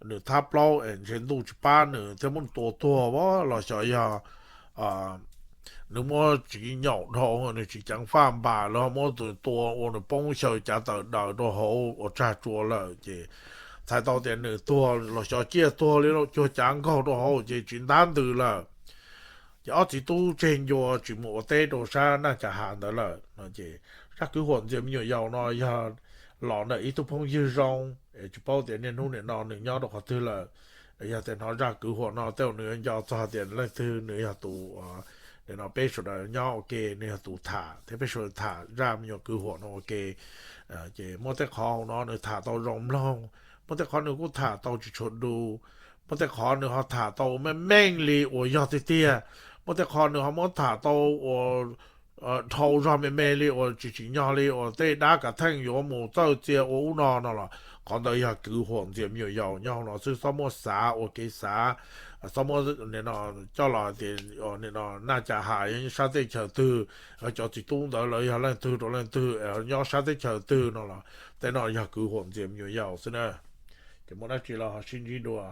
nws thab plaub es ntshe ntuj tsis pab nws thiaj muab nws tua tuag los xyov yog nws muab tsis nyaum dhau nws tsis ceev faj npas los muab tus tua ua nws poob xyaw cav tawm daws rau hauv ua tsag tsua lawm ces txhais tau tias nws tuag los xyov ciaj tuag li lawm, cuag cav nkaug rau hauv ces tsis ntab ntws lawm. Ces ob txiv tub tseg ncua tsis mus ua teb rau sab Naj Cas Has ntawd lawm no ces zaj kwv huam ntxias me nyuam yaus no yog los ntawm ib tug phooj ywg zoo, tsis paub tias niaj hnub nim no nws nyob rau qhov twg lawm. Yog tias hnov zaj kwv huam no tej zaum nws yuav nco txog tias leej twg nws yog tus, nim no peb sawv daws nyob ua ke nws yog tus tham thiab peb sawv daws tham zaj me nyuam kwv huam no ua ke. Ces muaj tej qhov hauv no nws tham tau zoo mloog, muaj tej qhov nws kuj tham tau tsis tshua du, muaj tej qhov nws ho tham tau meej meej li uas yog tiag tiag, muaj tej qhov nws ho muab tham tau uas dhau zog me me li uas tsis tsim nyog li uas tej dab kav theej yuav mus txawj txia ua ub no no los qhov ntawd yog kwv huam ntxias me nyuam yaus nyob hauv no xwb. Txhob muab xav ua kev xav, txhob muab nim no coj los tias nim no Naj Cas Has yog sab teb chaws twg, cov txiv tub ntawd lawv yog leej twg rau leej twg, nyob sab teb chaws twg no los tej no yog kwv huam ntxias me nyuam yaus xwb na. Ces muaj dab tsi los ho sib ntsib dua.